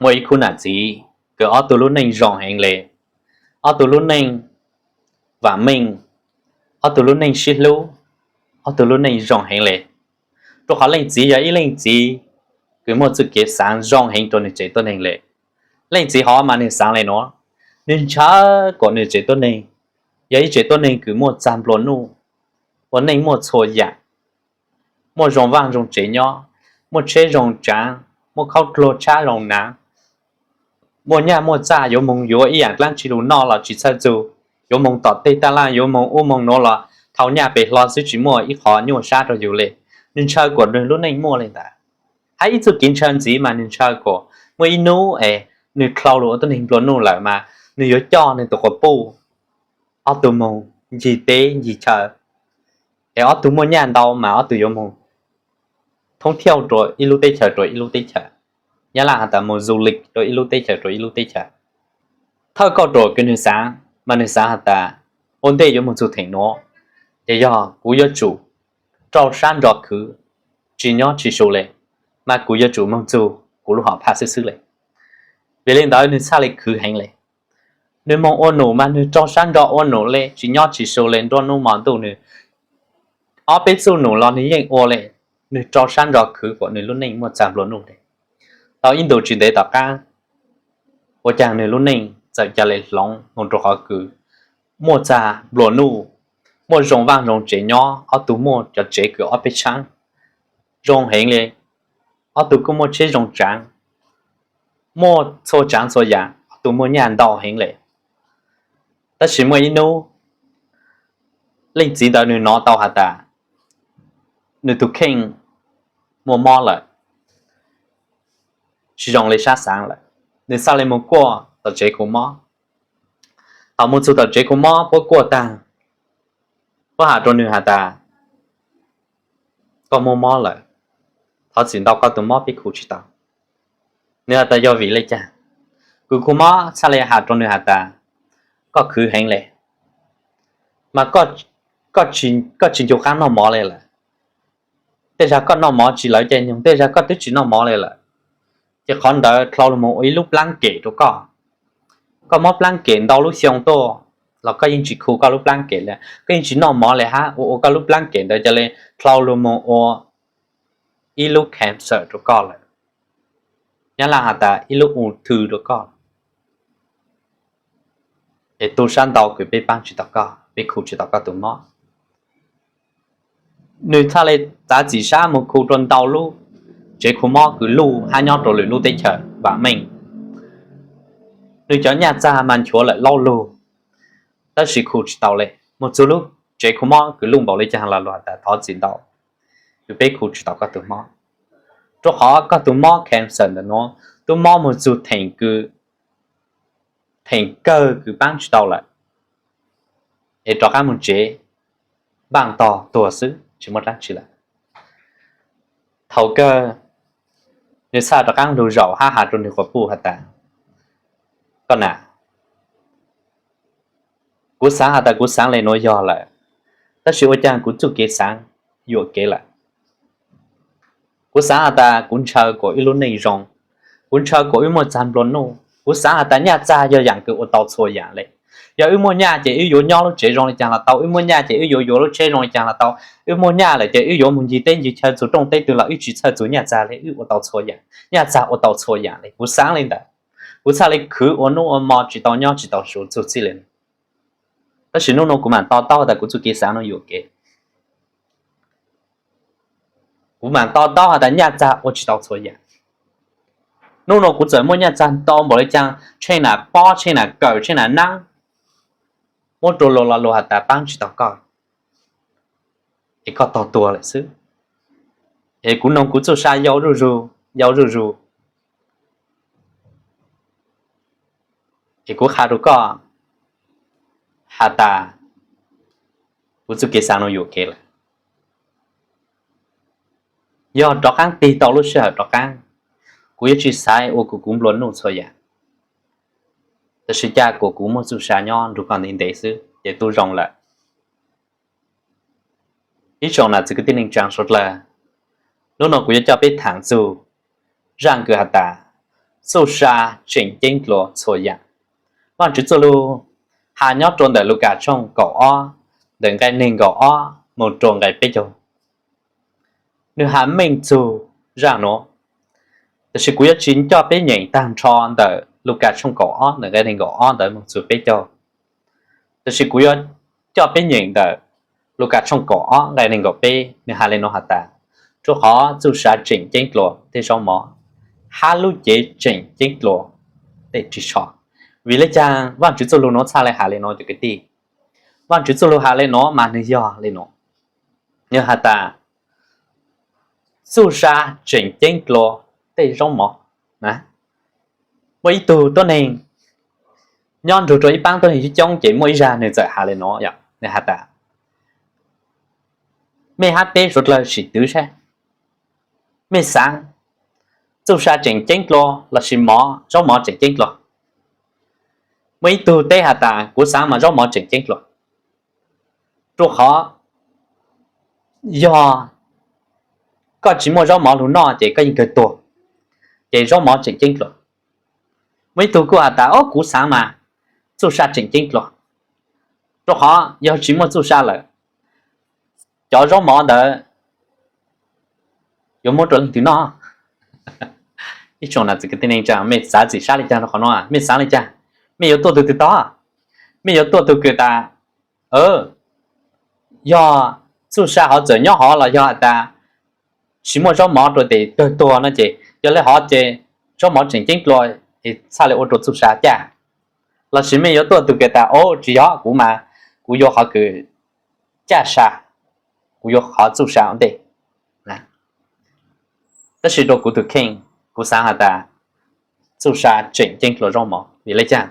Muaj ib khub nam txiv kws ob tug lub neej zoo heev le, ob tug lub neej vam meej, ob tug lub neej sib hlub, ob tug lub neej zoo heev le. Rua qhov leej txiv yog ib leej txiv kws muaj txuj kev xaav zoo heev rua nwg tsev tuab neeg le. Leej txiv hov mas nwg xaav le nuav, nwg ntshaw kuas nwg tsev tuab neeg yog ib tsev tuab neeg kws muaj txag nplua nuj, ua neej muaj txhua yaam, muaj zoo vaaj zoo tsev nyob, muaj tsheb zoo tsaav, muaj khaub dluag tshab zoo naav, muaj nyaj muaj txag, yuav moog yuav ib yaam dlaab tsi lug noj los tsi txhawj txug, yuav moog tom tej taj laaj, yuav moog ub moog nuav los thau nyaj pes hlo xwb, tsi muaj ib qho nyuaj sab rua yug le. Nwg ntshaw kuas nwg lub neej muaj le ntawd. Hab ib txuj kev ntshaw ntxiv mas nwg ntshaw kuas muaj ib nub es nwg dlhau lug ua tuab neeg nplua nuj lawm mas nwg yuav coj nwg tug quas puj, ob tug moog ncig teb ncig chaw, es ob tug muaj nyaj ntau mas ob tug yuav moog thoob thiauj rua ib lub teb chaws rua ib lub teb chaws. Nyab Laj has tas moog du lịch rua ib lub teb chaws rua ib lub teb chaws. Thawj kauj ruam kws nwg xaav mas nwg xaav has tas, ua ntej yuav moog txug theem nuav, ces yog kuv yuav tsum rau sab ntso khwv, tsi nyob tsi su le, mas kuv yuav tsum moog txug kuv lub hom phaj xwb xwb le. Vim le ntawd nwg txhaj le khwv heev le. Nwg moog ua num mas nwg rau sab ntso ua num le, tsi nyob tsi su le, nruab nub mo ntuj nwg ob peb txuj num los nwg yeej ua le. Nwg rau sab ntso khwv kuas nwg lub neej muaj txag nplua nuj le. Tau ib ntus tsi ntev tom qaab, ua caag nwg lub neej txawm ca le hloov moog rua qhov kws muaj txag nplua nuj, muaj zoo vaaj zoo tsev nyob, ob tug muaj cov tsev kws ob peb tshaab zoo heev le, ob tug kuj muaj tsheb zoo tsaav, muaj txhua tsaav txhua yaam, ob tug muaj nyaj ntau heev le. Tab sis muaj ib nub, leej txiv ntawd nwg nov tau has tas nwg tug kheej muaj mob lawm, tsi zoo le sab xaav lawm. Nwg txhaj le moog kuaj tom tsev khu mob. Thaus moog txug tom tsev khu mob puab kuaj taag, puab has rua nwg has tas, koj muaj mob lawm, thov txim ntau koj tug mob peb khu tsi tau. Nwg has tas yog vim le caag? Kws khu mob txhaj le has rua nwg has tas, koj khwv heev le, mas koj tsi ncu qaab noj mov le lawm. Tej zag koj noj mov tsi lawv caij nyoog, tej zag koj twb tsi noj mov le lawm. Ces qhov ntawd dlhau lug moog ua ib lub plaab kem rua koj. Koj muab plaab kem ntau lub xyoo tuaj los koj yeej tsi khu koj lub plaab kem le, koj yeej tsi noj mov le hab, ua ua koj lub plaab kem ntawd ca le dlhau lug moog ua ib lub cancer rua koj lawm. Nyab Laj has tas ib lub ung thư rua koj. Es tu sab ntau kws peb paab tsi tau koj, peb khu tsi tau koj tug mob. Nwg txhaj le txav txim sab moog khu rua ntau lub tsev khu mob kws luj hab nyob rua lwm lub teb chaws vam meej. Nwg cov nyaj txag mas nchuav lawm laub lug, tab sis khu tsi tau le. Moog txug lub tsev khu mob kws luj npaum le caag los luag has tas thov txim ntau, kws peb khu tsi tau koj tug mob. Rua qhov koj tug mob cancer ntawm nuav tub mob moog txug theem kws, theem kawg kws paab tsi tau lawm, es rov qaab moog tsev, npaaj tog tuag xwb tsi muaj dlaab tsi lawm. Thaus kawg, nwg txhaj rov qaab lug zaum hab has rua nwg quas puj has tas, koj nam, kuv xaav has tas kuv xaav le nuav yog lawm, tab sis ua caag kuv txuj kev xaav yuam kev lawm. Kuv xaav has tas kuv ntshaw kuas wb lub neej zoo, kuv ntshaw kuas wb muaj txag nplua nuj, kuv xaav has tas nyaj txag yog yaam kws ua tau txhua yaam le. Yog wb muaj nyaj ces wb yuav nyob lub tsev zoo le caag los tau, wb muaj nyaj ces wb yuav yuav lub tsheb zoo le caag los tau, wb muaj nyaj lawm ces wb yuav moog ncig teb ncig chaw txug rooj teb twg los wb tsi txhawj txug nyaj txag le, wb ua tau txhua yaam, nyaj txag ua tau txhua yaam le. Kuv xaav le ntawd, kuv txhaj le khwv ua nub ua mo tsi tau nyob tsi tau su txug txij le. Tab sis nub nua kuv maam to taub tas kuv txuj kev xaav nuav yuam kev. Kuv maam to taub has tas nyaj txag ua tsi tau txhua yaam. Nub nua kuv txawm muaj nyaj txag ntau npaum le caag, tsheej nam pob, tsheej nam kawm, tsheej nam naab, muab rua luag los luag has tas paab tsi tau koj, es koj tog tuag lawm xwb. Es kuv noog kuv txuj sa yau zuj zug, yau zuj zug, es kuv qha rua koj has tas kuv txuj kev xaav nuav yuam kev lawm. Yog rov qaab tig tau lub sij hawm rov qaab, kuv yuav tsi xaiv ua kuv, kuv nplua nuj txhua yaam, tab sis ca kuas kuv muaj txuj sa nyob nrug koj ntev ntev xwb ces tub zoo lawm. Ib tsoom nam txiv kwv tij neej tsaa suav dlawg, nub nua kuv yuav coj peb thaam txug zaaj kws has tas, txuj sa tseem ceeb dlua txhua yaam. Vaajtswv txuj lug has nyob rua ntawm Lukas tshooj kaum ob, ntawm nqai neeg nkaum ob moog rua nqai peb caug, nwg has meej txug zaaj nuav. Tab sis kuv yuav tsi coj peb nyeem taag nrho ntawm Lukas tshooj kaum ob ntawm nqai neeg nkaum ob ntawd moog txug peb caug. Tab sis kuv yuav coj peb nyeem ntawm Lukas tshooj kaum ob nqai neeg nkaum peb, nwg has le nuav has tas, rua qhov txuj sa tseem ceeb dlua tej zaub mov, hab lub cev tseem ceeb dlua tej ris tsho. Vim le caag Vaajtswv txuj lug nuav txhaj le has le nuav cov kwv tij? Vaajtswv txuj lug has le nuav mas nwg yog le nuav. Nwg has tas, txuj sa tseem ceeb dlua tej zaub mov. Muaj ib tug tuab neeg nyob nrug rua ib paab tuab neeg coob coob, ces muaj ib zag nwg txawm has le nuav, nwg has tas, mej hab peb suav dlawg sim twv saib, mej xaav txuj sa tseem ceeb dlua lossis mov, zaub mov tseem ceeb dlua? Muaj ib tug teb has tas, kuv xaav mas zaub mov tseem ceeb dlua, rua qhov yog koj tsi muaj zaub mov lug noj ces koj yeej kawg tuag, ces zaub mov tseem ceeb dlua. Muaj ib tug kuj has tas, o, kuv xaav mas txuj sa tseem ceeb dlua, rua qhov yog tsi muaj txuj sa lawm, cov zaub mov ntawd yuav muab rua leej twg noj? Ib tsoom nam txiv kwv tij neej tsaa, mej xaav txim sab le caag rua qhov nuav? Mej xaav le caag? Mej yuav tuaj tug twg tog? Mej yuav tuaj tug kws tas, yog txuj sa hov txawm nyob hov los yog has tas tsi muaj zaub mov rua tes kawg tuag no ces yog le hov ces zaub mov tseem ceeb dlua es txhaj le ua rua txuj sa caj? Lossis mej yuav tuaj tug kws tas, o, tsi yog, kuv mas kuv yuav qhov kws caj sa, kuv yuav qhov txuj sa ua ntej. Tab sis rua kuv tug kheej, kuv xaav has tas txuj sa tseem ceeb dlua zaub mov. Vim le caag?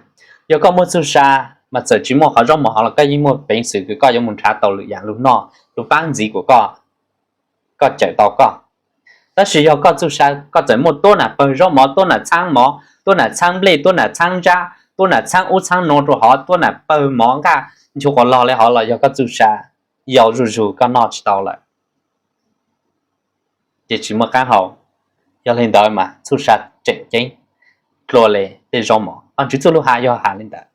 Yog koj muaj txuj sa mas txawm tsi muaj qhov zaub mov hov los koj yeej muaj peev xwm kws koj yuav moog nrhav tau lwm yaam lug noj, lug paab ntxiv kuas koj, koj cawm tau koj. Tab sis yog koj txuj sa koj txawm muaj tuab nam pawg zaub mov, tuab nam txhaab mov, tuab nam txhaab nplej, tuab nam txhaab ntsab, tuab nam txhaab ub txhaab nua rua hov, tuab nam pawg mov nqaj nchu quas log le hov los yog koj txuj sa yau zuj zug koj noj tsi tau lawm, ces tsi muaj qaab hau. Yog le ntawd mas txuj sa tseem ceeb dlua le tej zaub mov. Vaajtswv txuj lug has yog has le ntawd.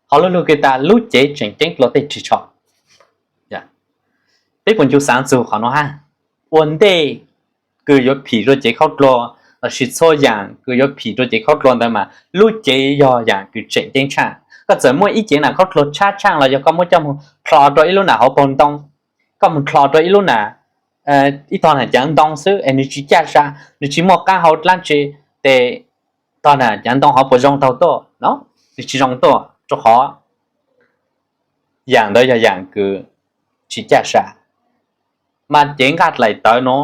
Qhov lug lug kws tas lub cev tseem ceeb dlua tej ris tsho. Peb puas ncu xaav txug qhov nuav hab? Ua ntej kws yuav phim rua cev khaub dlua lossis txhua yaam kws yuav phim rua cev khaub dlua ntawd mas lub cev yog yaam kws tseem ceeb tshaaj. Koj txawm muaj ib cev nam khaub dlua tshab tshaaj los yog koj muab coj moog dlho rua ib lub nam hauv paug ntoo, koj moog dlho rua ib lub nam, ib tog nam caav ntoo xwb es nwg tsi caj sa, nwg tsi muaj qaab hau dlaab tsi, tes tog nam caav ntoo hov puas zoo taug tuaj? Nwg tsi zoo tuaj, rua qhov yaam ntawd yog yaam kws tsi caj sa. Mas cev nqaj dlaim tawv nuav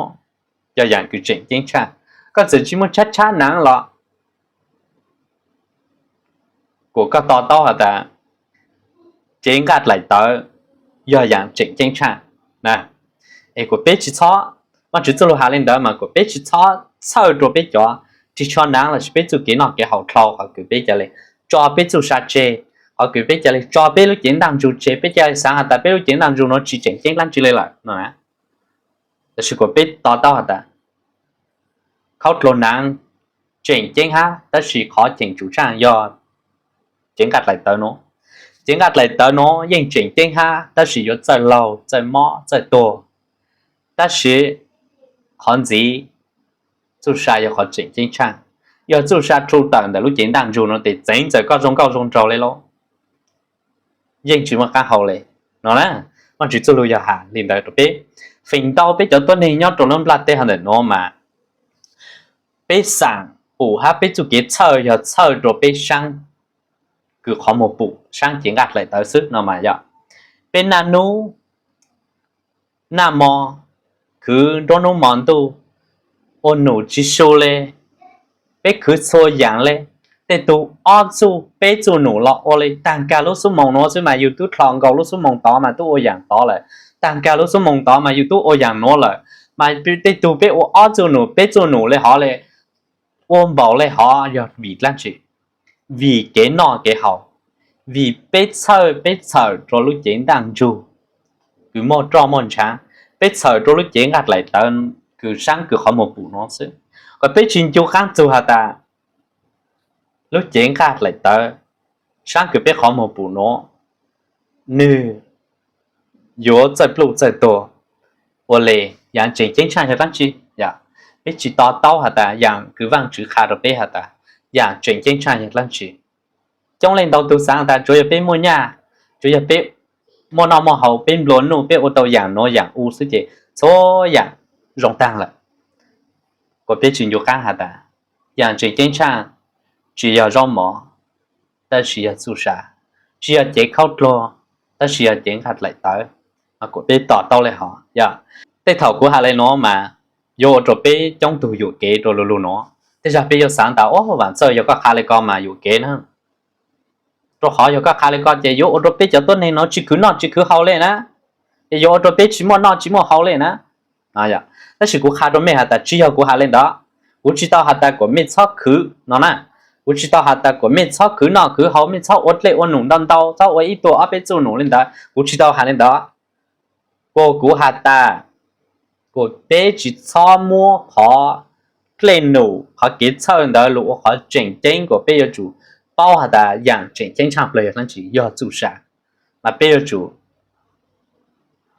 yog yaam kws tseem ceeb tshaaj. Koj txawm tsi muaj tshab tshab naav los kuas koj to taub has tas cev nqaj dlaim tawv yog yaam tseem ceeb tshaaj. Es kuas peb tsi txhob, Vaajtswv txuj lug has le ntawd mas kuas peb tsi txhob txhawj rua peb cov ris tsho naav lossis peb txuj kev noj kev haus dlhau, qhov kws peb ca le tso peb txuj sa tseg, qhov kws peb ca le tso peb lub cev ntaaj ntsug tseg, peb ca le xaav has tas peb lub cev ntaaj ntsug nuav tsi tseem ceeb dlaab tsi le lawm no. Tab sis kuas peb to taub has tas khaub dlua naav tseem ceeb hab, tab sis qhov cheem tsum tshaaj yog cev nqaj dlaim tawv nuav. Cev nqaj dlaim tawv nuav yeej tseem ceeb hab, tab sis yuav txawj laug, txawj mob, txawj tuag. Tab sis qhov ntxiv, txuj sa yog qhov tseem ceeb tshaaj. Yog txuj sa rhu tawm ntawm lub cev ntaaj ntsug nuav tes txeev txawm koj zoo nkauj zoo nraug le lauj, yeej tsi muaj qaab hau le no na. Vaajtswv txuj lug yog has le ntawd rua peb. Feem ntau peb cov tuab neeg nyob rua lub nplaj teb hov ntawm nuav mas peb xaam pum hab peb txuj kev txhawj yog txhawj rua peb saab kws qhov muag pum, saab cev nqaj dlaim tawv xwb no mas yog. Peb naj nub naj mo, khwv nruab nub mo ntuj, ua num tsi su le, peb khwv txhua yaam le. Tej tug ob txuj peb txuj num los ua le, taag kag lub xuv moos nuav xwb mas yug tub dlhau nkaus lub xuv moos tod mas tub ua yaam tod lawm, taag kag lub xuv moos tod mas yug tub ua yaam nuav lawm. Mas tej tug peb ua ob txuj num peb txuj num le hov le, ua npaum le hov yog vim dlaab tsi? Vim kev noj kev haus, vim peb txhawj peb txhawm rua lub cev ntaaj ntsug kws muaj roj muaj ntshaav, peb txhawm rua lub cev nqaj dlaim tawv kws saab kws qhov muag pum nuav xwb. Mas peb tsis ncu qaab txug has tas lub cev nqaj dlaim tawv saab kws peb qhov muag pum nuav, nwg yuav txawj pluj txawj tuag ua le, yaam tseem ceeb tshaaj yog dlaab tsi? Peb tsis to taub has tas yaam kws Vaajtswv qha rua peb has tas yaam tseem ceeb tshaaj yog dlaab tsi. Coob leej ntau tug xaav tas tsuav yog peb muaj nyaj, tsuav yog peb muaj noj muaj haus, peb nplua nuj, peb ua tau yaam nuav yaam u xwb ces txhua yaam zoo taag lawm. Kuas peb tsis ncu qaab has tas yaam tseem ceeb tshaaj tsis yog zaub mov, tab sis yog txuj sa, tsis yog cev khaub dluag, tab sis yog cev nqaj dlaim tawv. Kuas peb to taub le hov yog, tej thaum kuv has le nuav mas yuav ua rua peb coob tug yuam kev rua lu lug nuav. Tej zag peb yuav xaav tas, o, vaam txawj yog koj qha le ko mas yuam kev na. Rua qhov yog koj qha le ko ces yuav ua rua peb cov tuab neeg nuav tsis khwv noj tsis khwv haus le na, ces yuav ua rua peb tsis muaj noj tsis muaj haus le na. Tab sis kuv qha rua mej has tas tsis yog kuv has le ntawd, kuv tsis tau has tas kuas mej txhob khwv no na, kuv tsis tau has tas kuas mej txhob khwv noj khwv haus, mej txhob ua dlej ua num ntau ntau, txhob ua ib tuag ob peb txuj num le ntawd, kuv tsis tau has le ntawd. Kuas kuv has tas kuas peb tsis txhob muab qhov dlej num qhov kev txhawj ntawd lug ua qhov tseem ceeb, kuas peb yuav tsum paub has tas yaam tseem ceeb tshaaj plawg yog dlaab tsi, yog txuj sa, mas peb yuav tsum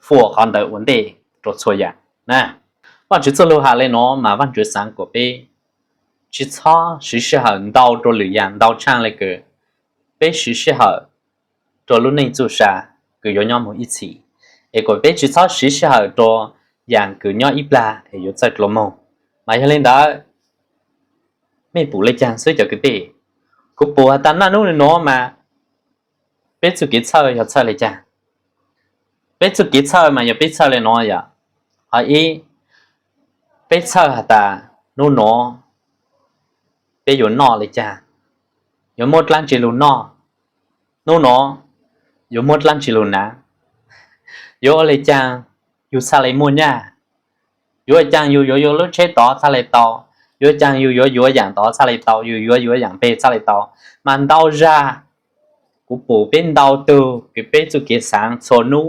fuam qhov ntawd ua ntej rua txhua yaam na. Vaajtswv txuj lug has le nuav mas Vaajtswv xaav kuas peb tsis txhob siv sij hawm ntau rua lwm yaam ntau tshaaj le kws peb siv sij hawm rua lub neej txuj sa kws yuav nyob moog ib txhis, es kuas peb tsis txhob siv sij hawm rua yaam kws nyob ib plag es yuav txawj dlua moog. Mas yog le ntawd, mej pum le caag xwb cov kwv tij? Kuv pum has tas naj nub nuav mas peb txuj kev txhawj yog txhawj le caag? Peb txuj kev txhawj mas yog peb txhawj le nuav yom. Qhov ib, peb txhawj has tas nub nuav peb yuav noj le caag, yuav muab dlaab tsi lug noj, nub nuav yuav muab dlaab tsi lug naav, yuav ua le caag yug txhaj le muaj nyaj, yuav ua caag yug yuav yuav lub tsheb tod txhaj le tau, yuav ua caag yug yuav yuav yaam tod txhaj le tau, yug yuav yuav yaam peg txhaj le tau. Mas ntau zag kuv pum peb ntau tug kws peb txuj kev xaav txhua nub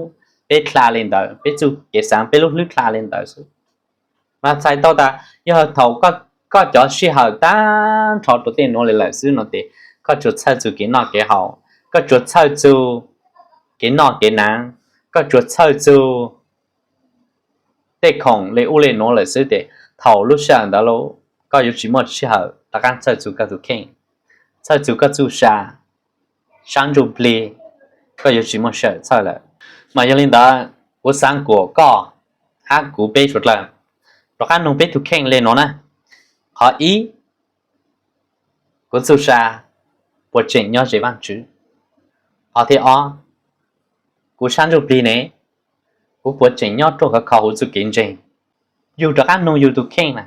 peb dlha le ntawd, peb txuj kev xaav peb lub hlwb dlha le ntawd xwb. Mas txhais tau tas yog thaum koj cov sij hawm taag nrho rua tej nuav le lawm xwb no tes koj tsuas txhawj txug kev noj kev haus, koj tsuas txhawj txug kev noj kev naav, koj tsuas txhawj txug tej khoom le ub le nuav lawm xwb tes thaum lub sij hawm ntawd lauj, koj yuav tsis muaj sij hawm rov qaab txhawj txug koj tus kheej, txhawj txug koj txuj sa, sab ntsuj plig, koj yuav tsis muaj sij hawm txhawj lawm. Mas yog le ntawd, kuv xaav kuas koj hab kuv peb suav dlawg rov qaab nug peb tug kheej le nuav na. Qhov ib, kuv txuj sa puas tseem nyob ze Vaajtswv? Qhov thib ob, kuv sab ntsuj plig ne, kuv puas tseem nyob ruaj khov kho huv txuj kev ntseeg? Yug rov qaab nug yug tug kheej na.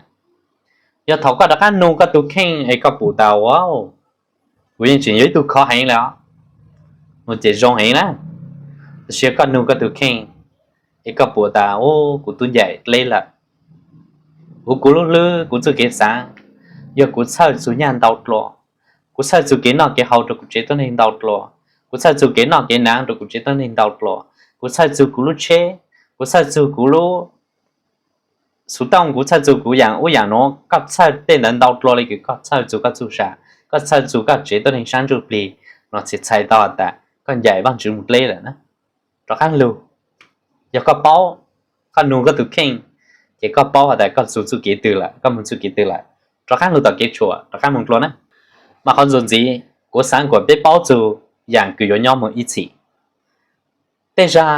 Yog thaum koj rov qaab nug koj tug kheej es koj pum tas ua, kuv yeej tseem yog ib tug khov heev le os, no ces zoo heev na. Tab sis koj nug koj tug kheej es koj pum tas, u, kuv tub ncaim dleb lawm. Huv kuv lub hlwb kuv txuj kev xaav, yog kuv txhawj txug nyaj ntau dlua, kuv txhawj txug kev noj kev haus rua kuv tsev tuab neeg ntau dlua, kuv txhawj txug kev noj kev naav rua kuv tsev tuab neeg ntau dlua, kuv txhawj txug kuv lub tsheb, kuv txhawj txug kuv lub xuv tooj, kuv txhawj txug kuv yaam ub yaam nuav, koj txhawj tej ntawd ntau dlua le kws koj txhawj txug koj txuj sa, koj txhawj txug koj tsev tuab neeg sab ntsuj plig, no txhais tau has tas koj ncaim Vaajtswv moog dleb lawm na. Rov qaab lug, yog koj paub, koj nug koj tug kheej, ces koj paub has tas koj txug txuj kev twg lawm, koj moog txuj kev twg lawm, rov qaab lug tom kev tshuam, rov qaab moog dlua na. Mas qhov ntxuav ntxiv, kuv xaav kuas peb paub txug yaam kws yuav nyob moog ib txhis. Tej zag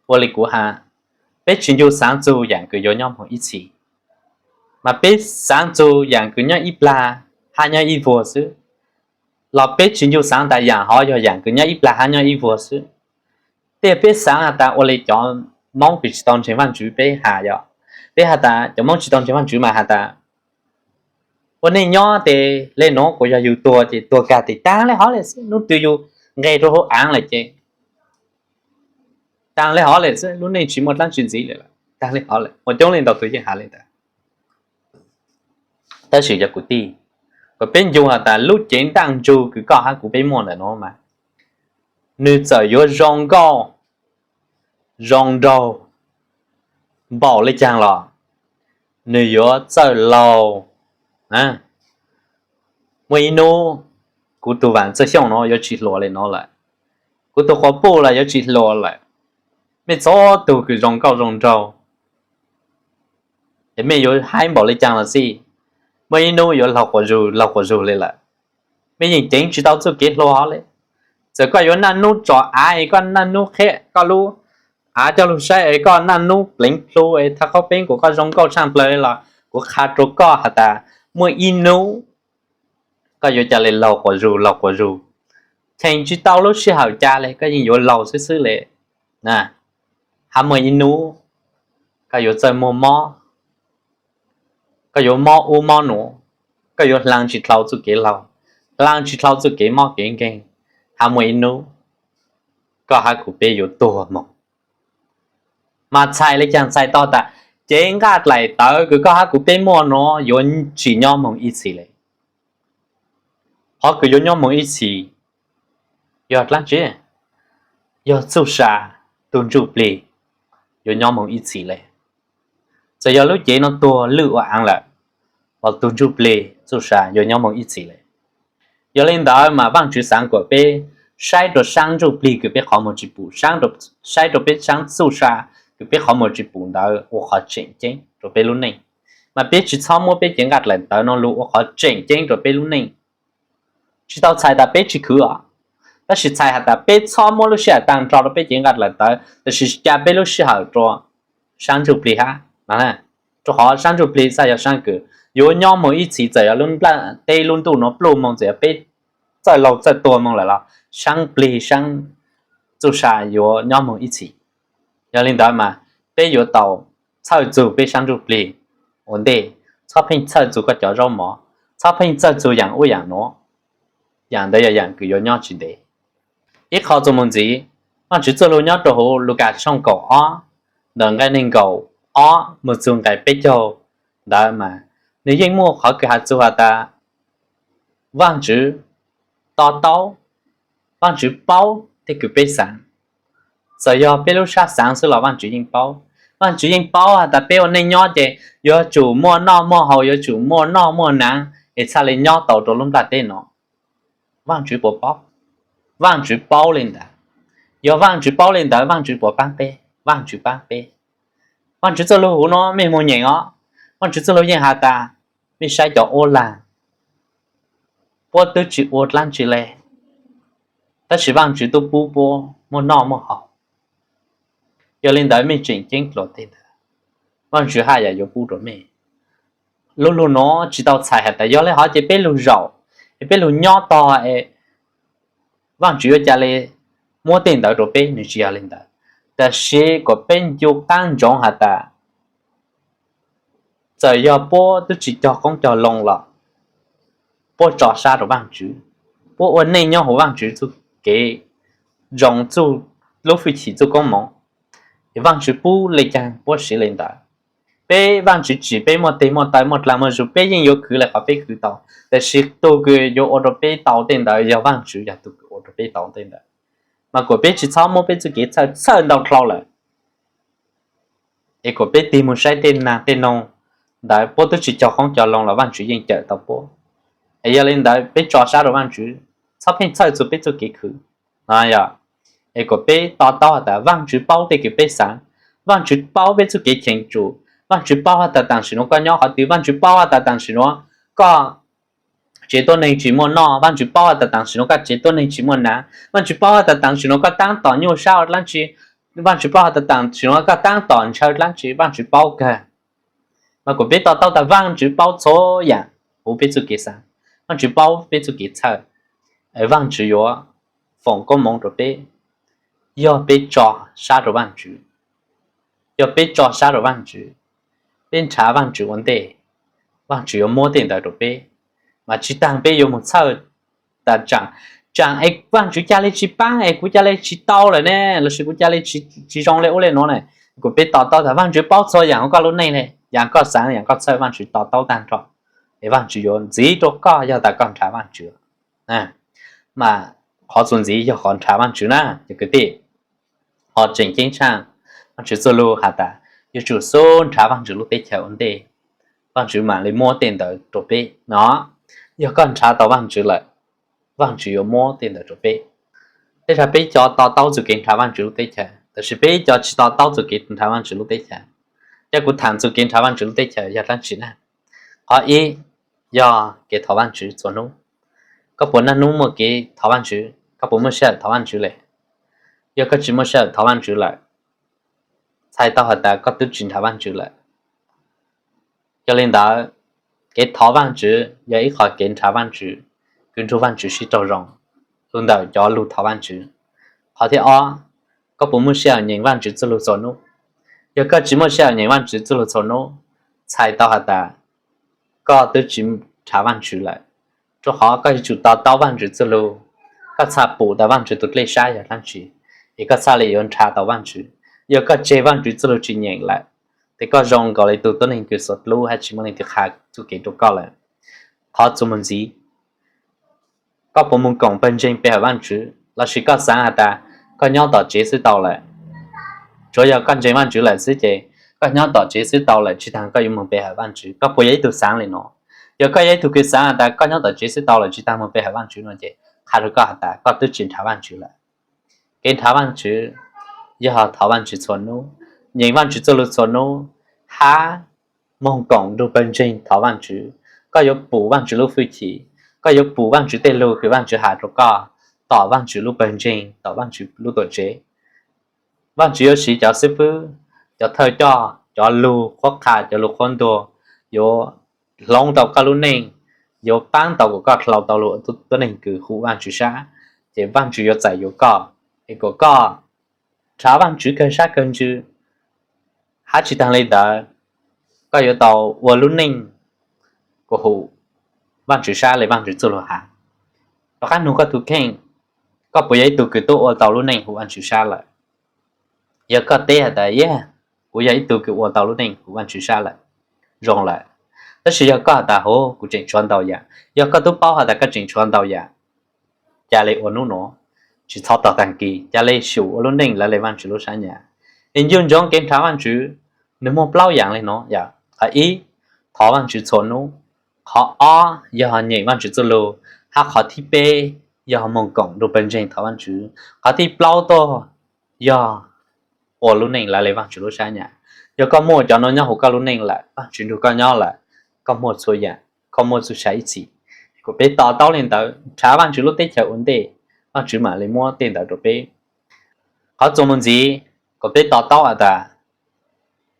ua le kuv has, peb tsis ncu xaav txug yaam kws yuav nyob moog ib txhis, mas peb xaav txug yaam kws nyob ib plag hab nyob ib vuag xwb, los peb tsis ncu xaav tas yaam hov yog yaam kws nyob ib plag hab nyob ib vuag xwb. Tej peb xaav has tas ua le cov Moob kws tsis tau ntseeg Vaajtswv peb has yom, peb has tas cov Moob tsis tau ntseeg Vaajtswv mas has tas ua neej nyob tes le nuav kuas yog yug tuag ces tuag kag tes taag le hov le xwb, nub twg yug nqes rua huv aav lawm ces taag le hov le xwb, lub neej tsis muaj dlaab tsi ntxiv le lawm, taag le hov lawm. Ua coob leej ntau tug yeej has le ntawd. Tab sis cov kwv tij, kuas peb ncu has tas lub cev ntaaj ntsug kws koj hab kuv peb muaj ntawm nuav mas, nwg txawm yuav zoo nkauj zoo nraug npaum le caag los, nwg yuav txawj laug Muaj ib hnub kuv tus Vam Txawj Xyooj no yuav tsis hluas li no lawm, kuv tus quas puj los yuav tsis hluas lawm, mej txhua tug kws zoo nkauj zoo nraug es mej yuav haib npaum li caag los xij, muaj ib hnub yuav laug quas zug laug quas zug li lawm. Mej yeej ceev tsis tau txuj kev hluas le. Txawm koj yuav naj nub tso av es koj naj nub qheb koj lub av coj lug saib es koj naj nub pleev plhu es thaj qaub peeb kuas koj zoo nkauj tshaaj plawg li los kuv qha rua koj has tas muaj ib nub koj yuav ca le laug quas zug laug quas zug, cheem tsis tau lub sij hawm ca le koj yeej yuav laug xwb xwb le. Hab muaj ib nub koj yuav txawj muaj mob, koj yuav mob ub mob nuav, koj yuav hlaang tsis dlhau txuj kev laug, hlaang tsis dlhau txuj kev mob kev nkeeg, hab muaj ib nub koj hab kuv peb yuav tuag moog. Mas txhais le caag? Txhais tau tas cev nqaj dlaim tawv kws koj hab kuv peb muaj nuav yuav tsis nyob moog ib txhis le. Qhov kws yuav nyob moog ib txhis yog dlaab tsi? Yog txuj sa, tug ntsuj plig yuav nyob moog ib txhis le. Txawm yog lub cev no tuag lwj ua aav lawm, los tug ntsuj plig txuj sa yuav nyob moog ib txhis le. Yog le ntawd mas Vaajtswv xaav kuas peb saib rua saab ntsuj plig kws peb qhov muag tsis pum, saib rua peb saab txuj sa kws peb qhov muag tsis pum ntawd ua qhov tseem ceeb rua peb lub neej. Mas peb tsis txhob muab peb cev nqaj dlaim tawv no lug ua qhov tseem ceeb rua peb lub neej. Tsis tau txhais tas peb tsis khwv os, tab sis txhais has tas peb txhob muab lub sij hawm taag nrho rua peb cev nqaj dlaim tawv, tab sis ca peb lub sij hawm rua saab ntsuj plig hab. Rua qhov saab ntsuj plig txhaj yog saab kws yuav nyob moog ib txhis, txawm yog lub nplaj teb lub ntuj nuav pluj moog, txawm yog peb txawj laug txawj tuag moog lawm los saab plig saab txuj sa yuav nyob moog ib txhis. Yog le ntawd mas peb yuav tau txhawj txug peb saab ntsuj plig ua ntej, txhob pheej txhawj txug koj cov zaub mov, txhob pheej txhawj txug yaam ub yaam nuav. Yaam ntawd yog yaam kws yuav nyob tsis ntev. Ib qho txuas moog ntxiv, Vaajtswv txuj lug nyob rua huv Lukas tshooj kaum ob, ntawm nqai neeg nkaum ob moog txug nqai peb caug ntawd mas nwg yeej muaj qhov kws has txug has tas Vaajtswv to taub, Vaajtswv paub tej kws peb xaav. Txawm yog peb lub sab xaav xwb los Vaajtswv yeej paub. Vaajtswv yeej paub has tas peb ua neej nyob ces yuav tsum muaj noj muaj haus, yuav tsum muaj noj muaj naav es txhaj le nyob tau rua lub nplaj teb no. Vaajtswv puas paub? Vaajtswv paub le ntawd. Yog Vaajtswv paub le ntawd Vaajtswv puas paab peb? Vaajtswv paab peb. Vaajtswv txuj lug huv nuav mej moog nyeem os, Vaajtswv txuj lug yeej has tas mej saib cov uab lag, puab twb tsis ua dlaab tsi le, tab sis Vaajtswv tub pub puab muaj noj muaj haus. Yog le ntawd mej tseem ceeb dlua tej ntawd, Vaajtswv haj yam yuav pub rua mej. Lub lug nuav tsis tau txhais has tas yog le hov ces peb lug zaum es peb lug nyob tog es Vaajtswv yuav ca le muab tej ntawd rua peb, nwg tsis yog le ntawd. Tab sis kuas peb ncu qaab ntsoov has tas txawm yog puab twb tsis cog qoob cog loo los puab tso sab rua Vaajtswv, puab ua neej nyob huv Vaajtswv txuj kev zoo, txuj lub fwj chim txuj koob moov, es Vaajtswv pub le caag puab siv le ntawd. Peb Vaajtswv tsim peb muaj teg muaj taw muaj dlaag muaj zug, peb yeej yuav khwv le qhov peb khwv tau, tab sis tug kws yuav ua rua peb tau tej ntawd yog Vaajtswv, yog tug kws ua rua peb tau tej ntawd. Mas kuas peb tsis txhob muab peb txuj kev txhawj txhawj ntau dlhau lawm, es kuas peb tig moog saib tej naag tej noog ntawd puab twb tsis cog qoob cog loo los Vaajtswv yeej cawm tau puab. Es yog le ntawd peb tso sab rua Vaajtswv, txhob pheej txhawj txug peb txuj kev khwv. Es kuas peb to taub has tas Vaajtswv paub tej kws peb xaav, Vaajtswv paub peb txuj kev cheem tsum, Vaajtswv paub has tas taam sim nuav koj nyob qhov twg, Vaajtswv paub has tas taam sim nuav koj tsev tuab neeg tsis muaj noj, Vaajtswv paub has tas taam sim nuav koj tsev tuab neeg tsis muaj naav, Vaajtswv paub has tas taam sim nuav koj taab tom nyuaj sab ua dlaab tsi, Vaajtswv paub has tas taam sim nuav koj taab tom ntshaw dlaab tsi, Vaajtswv paub kawg. Mas kuas peb to taub tas Vaajtswv paub txhua yaam huv peb txuj kev xaav, Vaajtswv paub peb txuj kev txhawj, Vaajtswv yuav foom koob moov rua peb, yog peb tso sab rua Vaajtswv. Yog peb tso sab rua Vaajtswv, peb nrhav Vaajtswv ua ntej, Vaajtswv yuav muab tej ntawd rua peb. Mas tsis taag peb yuav moog txhawj tas tsaam, tsaam es Vaajtswv ca le tsis paab es kuv ca le tsis tau lawm ne, lossis kuv ca le tsis zoo le ub le nuav ne. Kuas peb to taub tas Vaajtswv paub txhua yaam huv koj lub neej le, yaam koj xaav yaam koj txhawj Vaajtswv to taub taag nrho, es Vaajtswv yuav ntxiv rua koj yog tas koj nrhav Vaajtswv. Mas qhov txuas ntxiv yog qhov nrhav Vaajtswv na cov kwv tij. Qhov tseem ceeb tshaaj, Vaajtswv txuj lug has tas yuav tsum xub nrhav Vaajtswv lub teb chaws ua ntej. Vajtswv mam li muab tej ntawd rau peb no. Yog koj nrhav tau Vajtswv lawm, Vajtswv yuav muab tej ntawd rau peb. Tej zaum peb cov to taub txoj kev nrhav Vajtswv lub teb chaws, tab sis peb cov tsis to taub txoj kev nrhav Vajtswv lub teb chaws. Yog kuv tham txoj kev nrhav Vajtswv lub teb chaws yog dab tsi na? Qhov ib, yog kev thov Vajtswv txhua hnub. Koj puas niaj hnub muaj kev thov Vajtswv? Koj puas muaj sij hawm thov Vajtswv li? Yog koj tsis muaj sij hawm thov Vajtswv lawm, txhais tau has tas koj twb tsis nrhav Vajtswv lawm. Yog li ntawd, kev thov Vajtswv yog ib qho kev nrhav Vajtswv, kws nrug Vajtswv sib raug zoo, los ntawm cov lug thov Vajtswv. Qhov thib ob, koj puas muaj sij hawm nyeem Vajtswv txuj lug txhua hnub? Yog koj tsis muaj sij hawm nyeem Vajtswv txuj lug txhua hnub, txhais tau has tas koj twb tsis nrhav Vajtswv lawm, rua qhov koj yuav tsum to taub Vajtswv txuj lug, koj txhaj pum tas Vajtswv tus dlej sab yog dlaab tsi, es koj txhaj le yuav nrhav tau Vajtswv. Yog koj tseg Vajtswv txuj lug tsis nyeem lawm, tes koj zoo nkaus le tug tuab neeg kws xuas dlub hab tsis muaj leej twg qha txuj kev rua koj lawm. Qhov txuas mus ntxiv, koj puas moog koom pawg ntseeg pe hawm Vajtswv, lossis koj xaav has tas koj nyob tom tsev xwb tau lawm? Tsuav yog koj ntseeg Vajtswv lawm xwb ces koj nyob tom tsev xwb tau lawm, tsis taag koj yuav moog pe hawm Vajtswv. Koj puas yog ib tug xaav le nuav? Yog koj yog ib tug kws xaav has tas koj nyob tom tsev xwb tau lawm, tsis taag moog pe hawm Vajtswv no ces qha rua koj has tas koj twb tsis nrhav Vajtswv lawm. Kev nrhav Vajtswv yog thov Vajtswv txhua hnub, nyeem Vajtswv txuj lug txhua hnub, hab moog koom nrug pawg ntseeg thov Vajtswv. Koj yuav pum Vajtswv lub fwj chim, koj yuav pum Vajtswv tej lug kws Vajtswv has rua koj, tom Vajtswv lub pawg ntseeg, tom Vajtswv lub tuam tsev. Vajtswv yuav siv cov xibfwb, cov thawj coj, cov lug qhuab qha, cov lug qhuab ntuas, yuav hloov tau koj lub neej, yuav paab tau kom koj dlhau tau lug ua tuab neeg kws hum Vajtswv sab. Ces Vajtswv yuav txais yuav koj, es kom koj nrhav Vajtswv kawg sab kawg ntsws. Hab tsis taag le ntawd, koj yuav tau ua lub neej kom hum Vajtswv sab le Vajtswv txuj lug has. Rov qab nug koj tug kheej, koj puas yog ib tug kws tuaj ua tau lub neej hum Vajtswv sab lawm? Yog koj teb has tas, yog, kuv yog ib tug kws ua tau lub neej hum Vajtswv sab lawm, zoo lawm. Tab sis yog koj has tas, huv, kuv tseem tshuav ntau yam, yog koj tub paub has tas koj tseem tshuav ntau yam, ca le ua nub nuav, tsis txhob tos taag kis, ca le xyum ua lub neej lawv le Vajtswv lub sab nyam. Es ncu ntsoov kev nrhav Vajtswv, nwg muaj plaub yaam le nuav yom. Qhov ib, thov Vajtswv txhua nub. Qhov ob yog nyeem Vajtswv txuj lug, hab qhov thib peb yog moog koom nrug pawg ntseeg thov Vajtswv. Qhov thib plaub tuaj yog ua lub neej lawv le Vajtswv lub sab nyam. Yog koj muaj cov nuav nyob huv koj lub neej lawm, Vajtswv nrug koj nyob lawm, koj muaj txhua yaam, koj muaj txuj sa ib txhis. Kuas peb to taub le ntawd, nrhav Vajtswv lub teb chaws ua ntej, Vajtswv mam le muab tej ntawd rua peb. Qhov txuas mus ntxiv, kuas peb to taub has tas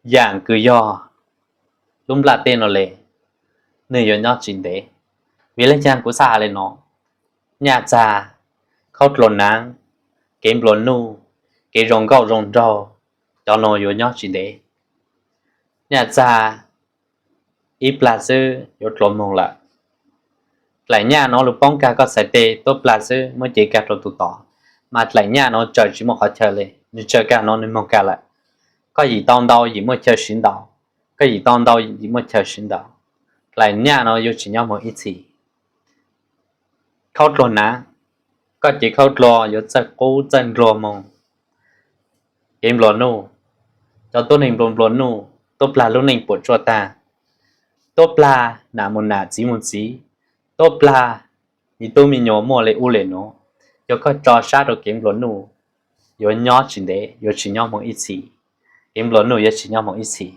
yaam kws yog lub nplaj teb no le, nwg yuav nyob tsis ntev. Vim le caag kuv txhaj has le nuav? Nyaj txag, khaub dluag naav, kev nplua nuj, kev zoo nkauj zoo nraug, cov nuav yuav nyob tsis ntev. Nyaj txag ib plag xwb yuav dlua moog lawm. Dlaim nyaj nuav lug poob kag koj txhais teg, tuab plag xwb muab cev kag rua tug tod, mas dlaim nyaj nuav tsaws tsis muaj qhov chaw le, nwg tsaws kag nuav nwg moog kag lawm. Koj yim tau ntau yim muaj chaw siv ntau, koj yim tau ntau yim muaj chaw siv ntau. Dlaim nyaj nuav yuav tsis nyob moog ib txhis. Khaub dluag naav, koj cev khaub dluag yuav txawj qub txawj nplua moog. Kev nplua nuj, cov tuab neeg nplua nplua nuj, tuab plag lub neej puam tsuaj tag, tuab plag nam mus nam txiv mus txiv, tuab plag me tub me nyuam muaj le ub le nuav. Yog koj tso sab rua kev nplua nuj, yuav nyob tsis ntev, yuav tsis nyob moog ib txhis. Kev nplua nuj yuav tsis nyob moog ib txhis.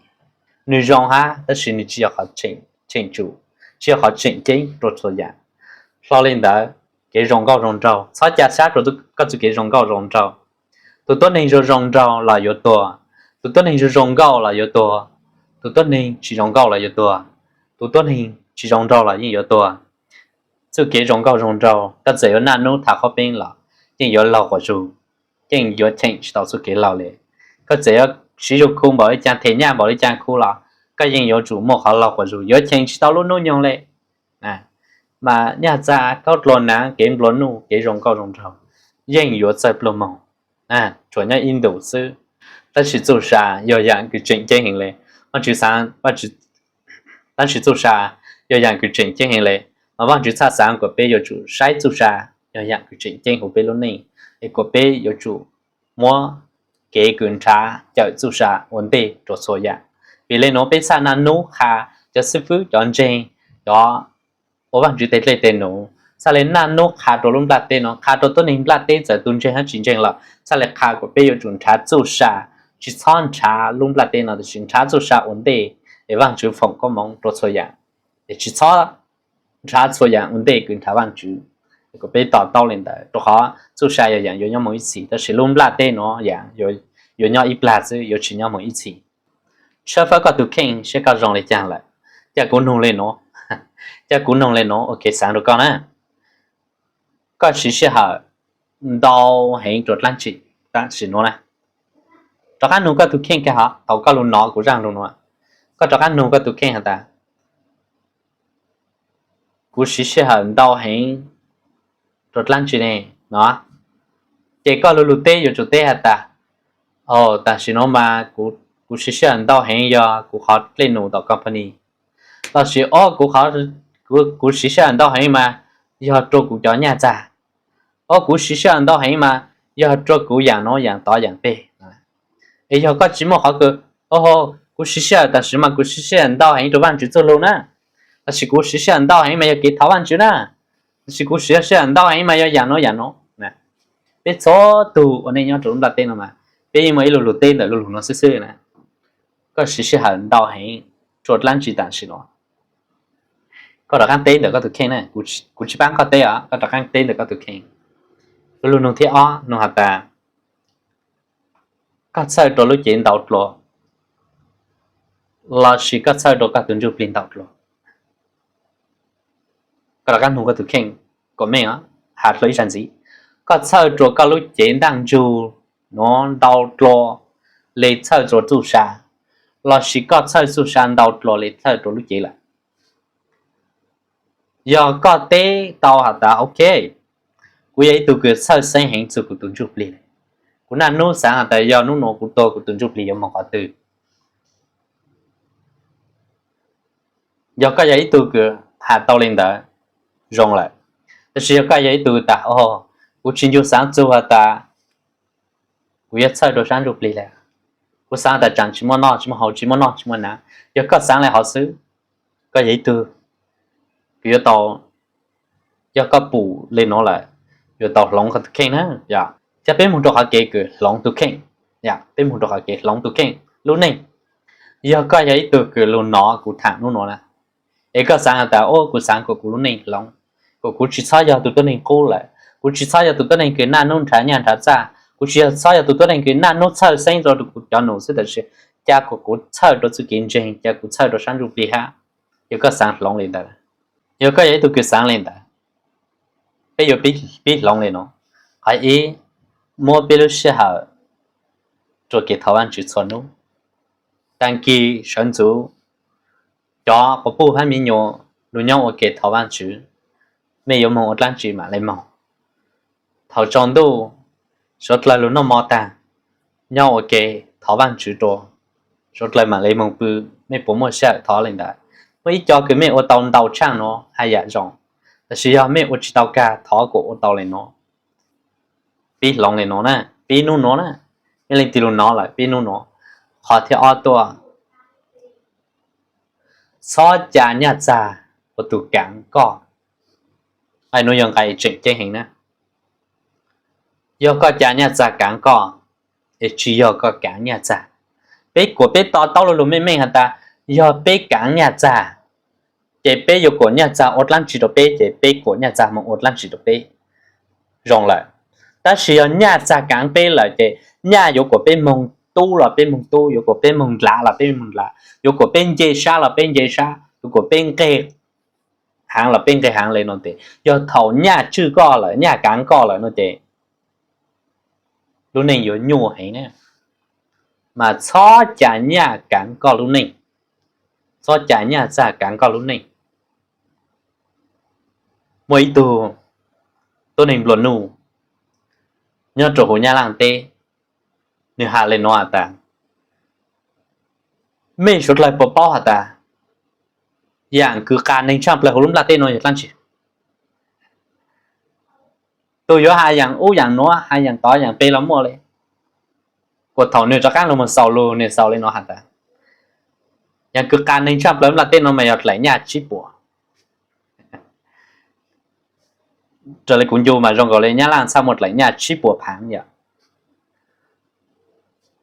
Nwg zoo hab, tab sis nwg tsis yog qhov tseem tsum, tsis yog qhov tseem ceeb rua txhua yaam. Hlo le ntawd, kev zoo nkauj zoo nraug, txhob ca sab rua koj txuj kev zoo nkauj zoo nraug. Tus tuab neeg zoo zoo nraug los yuav tuag, tus tuab neeg zoo zoo nkauj los yuav tuag, tus tuab neeg tsis zoo nkauj los yuav tuag, tus tuab neeg tsis zoo nraug los yeej yuav tuag. Txuj kev zoo nkauj zoo nraug, koj txawm yuav naj nub thav qhob peeb los yeej yuav laug quas zug, yeej yuav cheem tsis tau txuj kev laug le. Koj txawm yuav siv zug khu npaum le caag, them nyaj npaum le caag khu los koj yeej yuav tsum muaj qhov laug quas zug, yuav cheem tsis tau lub nub nyoog le. Mas nyaj txag, khaub dluag naav, kev nplua nuj, kev zoo nkauj zoo nraug yeej yuav txawj pluag moog, tsuas nyob ib ntus xwb. Tab sis txuj sa yog yaam kws tseem ceeb heev le. Vaajtswv, tab sis txuj sa yog yaam kws tseem ceeb heev le, mas Vaajtswv txhaj xaav kuas peb yuav tsum saib txuj sa yog yaam kws tseem ceeb huv peb lub neej, es kuas peb yuav tsum muab kev kws nrhav cawm txuj sa ua ntej rua txhua yaam. Vim le nuav peb txhaj naj nub qha cov xib fwb, cov ntseeg, cov ua Vaajtswv tes dlej tes num, txhaj le naj nub qha rua lub nplaj teb no, qha rua tuab neeg nplaj teb txawm tug ntseeg hab tsi ntseeg lawm, txhaj le qha kuas peb yuav tsum nrhav txuj sa, tsi txhob nrhav lub nplaj teb no tab sis nrhav txuj sa ua ntej es Vaajtswv foom koob moov rua txhua yaam, es tsi txhob nrhav txhua yaam ua ntej kws nrhav Vaajtswv, kuas peb to taub le ntawd, rua qhov txuj sa yog yaam yuav nyob moog ib txhis tab sis lub nplaj teb no yaam yuav nyob ib plag xwb, yuav tsi nyob moog ib txhis. Tshawb fawb koj tug kheej saib koj zoo le caag lawm. Ca kuv noog le nuav, ca kuv noog le nuav ua kev xaav rua koj na. Koj siv sij hawm ntau heev rua dlaab tsi tam sim nuav na? Rov qaab noog koj tug kheej kag hov, thaus koj lug nov kuv zaaj lug nuav, koj rov qaab noog koj tug kheej has tas, kuv siv sij hawm ntau heev rua dlaab tsi ne no? Ces koj lug lug teb yuav tsum teb has tas, o, tam sim nuav mas kuv siv sij hawm ntau heev yog kuv qhov dlej num tom company, lossis o, kuv siv sij hawm ntau heev mas yog rua kuv cov nyaj txag, o, kuv siv sij hawm ntau heev mas yog rua kuv yaam nuav yaam tod yaam peg. Es yog koj tsi muaj qhov kws, o, kuv siv sij hawm tam sim mas kuv siv sij hawm ntau heev rua Vaajtswv txuj lug na, lossis kuv siv sij hawm ntau heev mas yog kev thov Vaajtswv na, lossis kuv siv sij hawm ntau heev mas yog yaam nuav yaam nuav. Peb txhua tug ua neej nyob rua lub nplaj teb no mas peb yeej muaj ib lug lug teb ntawm lug lug nuav xwb xwb na. Koj siv sij hawm ntau heev rua dlaab tsi tam sim nuav? Koj rov qaab teb ntawm koj tug kheej na, kuv tsi paab koj teb os, koj rov qaab teb ntawm koj tug kheej. Lug lug noog thib ob, noog has tas, koj txhawj rua lub cev ntau dlua lossis koj txhawj rua koj tug ntsuj plig ntau dlua? Koj rov qaab noog koj tug kheej kom meej os, has dlua ib zag ntxiv. Koj txhawj rua koj lub cev ntaaj ntsug nuav ntau dlua le txhawj rua txuj sa, lossis koj txhawj txuj sa ntau dlua le txhawj rua lub cev lawm? Yog koj teb tau has tas, ok, kuv yog ib tug kws txhawj xeeb heev txug kuv tug ntsuj plig, kuv naj nub xaav has tas yog nub nuav kuv tuag kuv tug ntsuj plig yuav moog qhov twg. Yog koj yog ib tug kws has tau le ntawd, zoo lawm. Tab sis yog koj yog ib tug tas, o, kuv tsis ncu xaav txug has tas kuv yuav txhawj rua sab ntsuj plig le, kuv xaav tas tsaam tsis muaj noj tsis muaj haus, tsis muaj noj tsis muaj hnav, yog koj xaav le hov xwb, koj yog ib tug kws yuav tau, yog koj pum le nuav lawm, yuav tau hloov koj tug kheej na. Yog, ca peb moog rua qhov kev kws hloov tug kheej, peb moog rua qhov kev hloov tug kheej lub neej. Yog koj yog ib tug kws lug nov kuv thaam nub nuav na, es koj xaav has tas, o, kuv xaav kuas kuv lub neej hloov, kuas kuv tsis txhob yog tug tuab neeg qub lawm, kuv tsis txhob yog tug tuab neeg kws naj nub nrhav nyaj nrhav txag, kuv tsis yog txhob yog tug tuab neeg kws naj nub txhawj xeeb rua kuv cov num xwb tab sis ca kuas kuv txhawj rua txuj kev ntseeg, ca kuv txhawj rua sab ntsuj plig hab. Yog koj xaav hloov le ntawd, yog koj yog ib tug kws xaav le ntawd, peb yuav pib hloov le nuav. Qhov ib, muab peb lub sij hawm rua kev thov Vaajtswv txhua nub. Taag kis sawv ntxuv, cov quas puj hab mi nyuas lug nyob ua ke thov Vaajtswv, mej yuav moog ua dlaab tsi mam le moog. Thaus tsaus ntuj, suav dlawg lug noj mov taag, nyob ua ke thov Vaajtswv rua, suav dlawg mam le moog pw. Mej puas muaj sij hawm thov le ntawd? Muaj ib co kws mej ua tau ntau tshaaj nuav haj yam zoo, tab sis yog mej ua tsis tau kag thov kuas ua tau le nuav. Pib hloov le nuav na, pib nub nuav na, mej leej twg lug nov lawm pib nub nuav. Qhov thib ob tuaj, txhob ca nyaj txag ua tug kaav koj. Nuav yog nqai tseem ceeb heev na. Yog koj ca nyaj txag kaav koj, es tsis yog koj kaav nyaj txag. Peb kuas peb to taub lug lug meej meej has tas, yog peb kaav nyaj txag, ces peb yuav kuas nyaj txag ua dlaab tsi rua peb, ces peb kuas nyaj txag moog ua dlaab tsi rua peb, zoo lawm. Tab sis yog nyaj txag kaav peb lawm ces nyaj yuav kuas peb moog tub los peb moog tub, yuav kuas peb moog ndlav los peb moog ndlav, yuav kuas peb nce sab los peb nce sab, yuav kuas peb nqeg haav los peb nqeg haav le nuav tes, yog thaus nyaj tswj koj lawm, nyaj kaav koj lawm no ces lub neej yuav nyuaj heev na. Mas txhob ca nyaj kaav koj lub neej, txhob ca nyaj txag kaav koj lub neej. Muaj ib tug tuab neeg nplua nuj nyob rua huv Nyab Laaj teb, nwg has le nuav has tas, mej suav dlawg puas paub has tas yaam kws qas neeg tshaaj plawg huv lub nplaj teb nuav yog dlaab tsi? Tug yuav has yaam ub yaam nuav, has yaam tod yaam peg los muaj le. Kuas thaum nwg rov qaab lug moog xaus lug, nwg xaus le nuav has tas, Yog kws qa neeg tshaaj plawg nplaj teb no mas yog dlaim nyaj tsib puas. Raws li kuv ncu mas zoo nkaus li Nyab Laj txhaj muaj dlaim nyaj tsib puas phaav yom.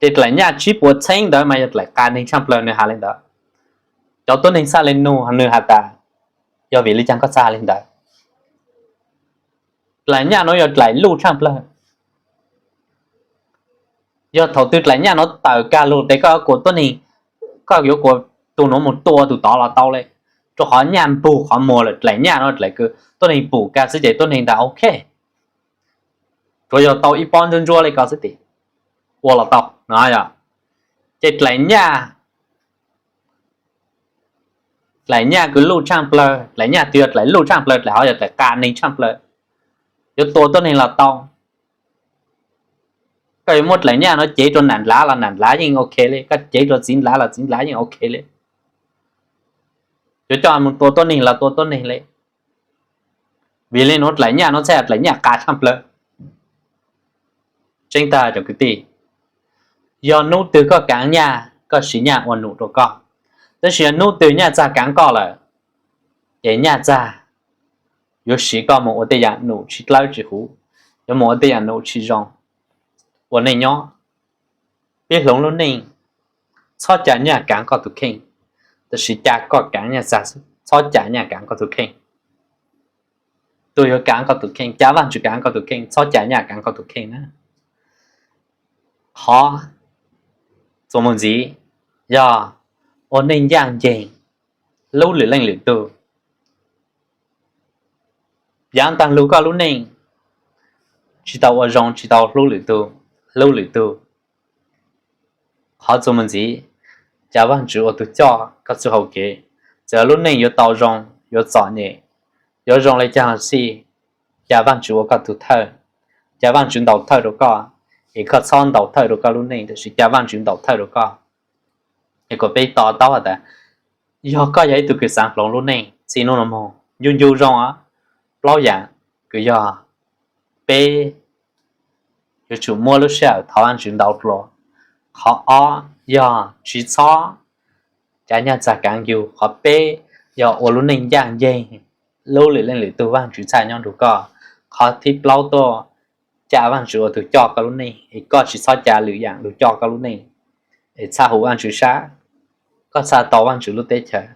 Ces dlaim nyaj tsib puas txheeb ntawd mas yog dlaim qa neeg tshaaj plawg, nwg has li ntawd. Cov tuab neeg txhaj le nug nwg has tas, yog vim le caag koj txhaj has li ntawd? Dlaim nyaj nuav yog dlaim luj tshaaj plawg. Yog thaum twg dlaim nyaj nuav tawm kag lug tes koj yuav kuas tuab neeg, koj yuav kuas tug nuav moog tua tug tod los tau le, rua qhov nyaj npug qhov muag lawm. Dlaim nyaj nuav dlaim kws tuab neeg pum kag xwb ces tuab neeg tas ok, tsuav yog tau ib pob ntsuab ntsuab le ko xwb tes ua los tau no yog. Ces dlaim nyaj, dlaim nyaj kws luj tshaaj plawg, dlaim nyaj twg yog dlaim luj tshaaj plawg, dlaim hov yog dlaim qa neeg tshaaj plawg, yuav tua tuab neeg los tau. Koj yuav muab dlaim nyaj nuav cev rua nam nlav los nam nlav yeej ok le, koj cev rua txiv nlav los txiv nlav yeej ok le. Yuav coj moog tua tuab neeg los tua tuab neeg le. Vim le nuav dlaim nyaj nuav txhaj dlaim nyaj qa tshaaj plawg. Tseeb tag cov kwv tij, yog nub twg koj kaav nyaj koj siv nyaj ua num rua koj, tab sis yog nub twg nyaj txag kaav koj lawm, ces nyaj txag yuav siv koj moog ua tej yaam num tsi dlawb tsi huv, yuav moog ua tej yaam num tsi zoo. Ua neej nyob, peb hloov lub neej, txhob ca nyaj kaav koj tug kheej, tab sis ca koj kaav nyaj txag, txhob ca nyaj kaav koj tug kheej. Tug yuav kaav koj tug kheej, ca Vaajtswv kaav koj tug kheej, txhob ca nyaj kaav koj tug kheej na. Qhov txuas moog ntxiv yog ua neej ncaaj nceeg, hlub lwm leej lwm tug. Yaav taag lug koj lub neej, tsi tau ua zoo, tsi tau hlub lwm tug, hlub lwm tug. Qhov txuas moog ntxiv, ca Vaajtswv ua tug coj koj txuj hau kev. Txawm lub neej yuav tau zoo, yuav txom nyem, yuav zoo le caag los xij, ca Vaajtswv ua koj tug thawj, ca Vaajtswv ntaus thawj rua koj, es koj txhob ntaus thawj rua koj lub neej, tab sis ca Vaajtswv ntaus thawj rua koj. Es kuas peb to taub has tas, yog koj yog ib tug kws xaav hloov lub neej txij nub nua moog, ncu ncu zoo, plaub yaam kws yog peb yuav tsum muab lub sij hawm thov Vaajtswv ntau dlua. Qhov ob yog tsi txhob ca nyaj txag kaav yug. Qhov peb yog ua lub neej ncaaj nceeg, hlub lwm leej lwm tug, Vaajtswv txhaj nyob nrug koj. Qhov thib plaub tuaj, ca Vaajtswv ua tug coj koj lub neej, es koj tsi txhob ca lwm yaam lug coj koj lub neej, es txhaj huv Vaajtswv sab, koj txhaj tau Vaajtswv lub teb chaws,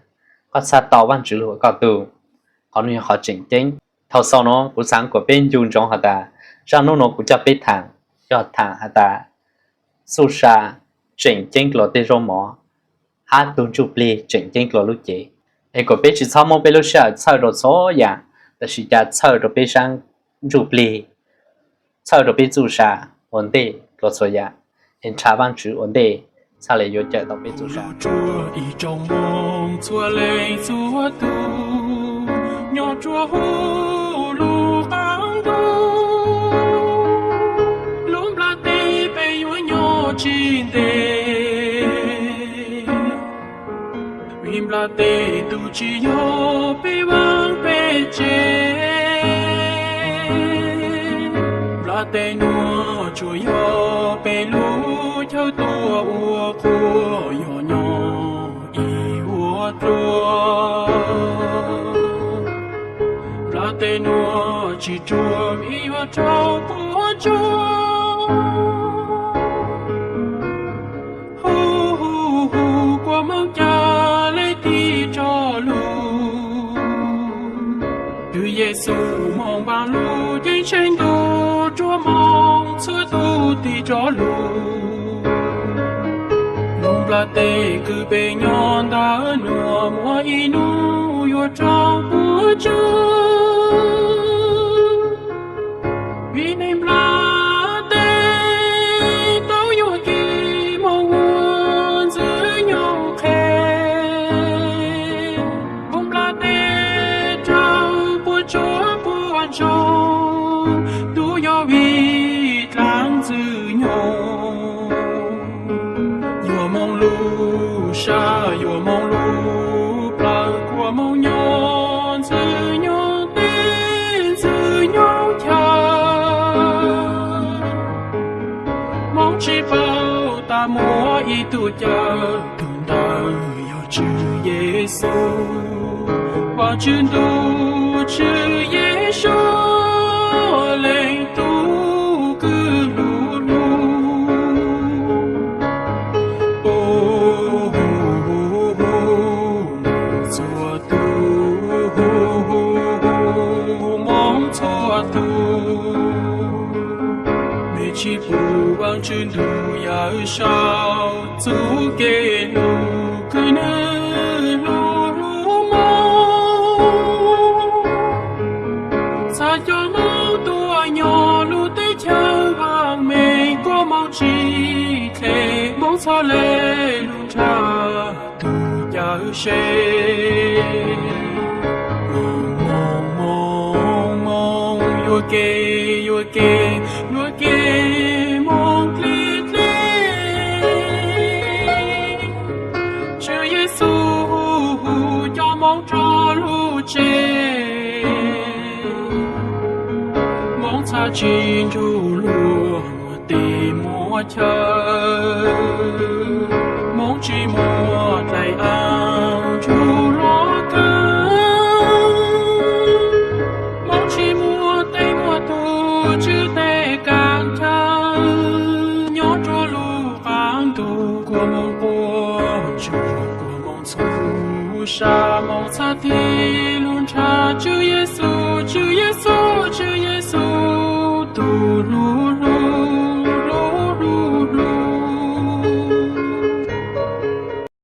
koj txhaj tau Vaajtswv lug ua koj tug. Qhov nuav yog qhov tseem ceeb. Thaum xaus nuav kuv xaav kuas peb ncu ntsoov has tas, zaaj nub nuav kuv coj peb thaam, yog thaam has tas txuj sa tseem ceeb dlua tej zaub mov, hab tug ntsuj plig tseem ceeb dlua lub cev. Es kuas peb tsi txhob muab peb lub sij hawm txhawj rua txhua yaam, tab sis ca txhawj rua peb saab ntsuj plig, txhawj rua peb txuj sa ua ntej dlua txhua yaam, es nrhav Vaajtswv ua ntej, txhaj le yuav cawm tau peb txuj sa. Ib tsoom Moob txhua leej txhua tug nyob rua huv lub qaab ntuj, lub nplaj teb peb yuav nyob tsi ntev. Vim nplaj teb tug tsi yog peb vaaj peb tsev, nplaj teb nuav tsuas yog peb lub chaw tuaj ua qhua yog nyob ib vuag dlua. Nplaj teb nuav tsi tsuam ib yuav rau puab tsuam. Hu hu hu, kua Moob ca le tig tso lug. Kws Yexus moog vaam lug ceeb tsheej ntuj rua Moob txhua tug tig tso lug. Lub nplaj teb kws peb nyob ntawm nuav muaj ib nub yuav rau puab tsuam. Vim neeg nplaj teb tau yuam kev moog ua Ntxwg Nyoog qhe. Lub nplaj teb rau puab tsuam puab ntsoog, tub yog vim dlaab Ntxwg Nyoog. Yuav moog lub sab yuav moog lub plawg, kua Moob nyob Ntxwg Nyoog teb Ntxwg Nyoog chaw. Moob tsi paub tas muaj ib tug cawm, tug ntawd yog Tswv Yexus, Vajtswv ntuj, Tswv Yexus, leej tub kwv lug lug, txhua tus, Moob txhua tus, mej tsi pum Vajtswv ntuj yawm saub txuj kev lug kwv nwg lug lug Moob. Txhad cov Moob tuaj nyob lub teb chaws vaaj meej, kua Moob tsi dle, Moob txhad le lug nrhav tug cawm sev. Moob, Moob, Moob, Moob, yuam kev, yuam kev, yuam kev Moob dle dle. Tswv Yexus hu cov Moob rov lug tsev, Moob txhad tsi nrug luag muaj teb muaj chaw, Moob tsi muaj dlaim aav nrug luag kawg, Moob tsi muaj tej muaj tug, Tswv tej kaam chaw, nyob rua lub qaab ntuj kua Moob quas ntsuag, kua Moob txhua sa, Moob txhad tig lug nrhav Tswv Yexus.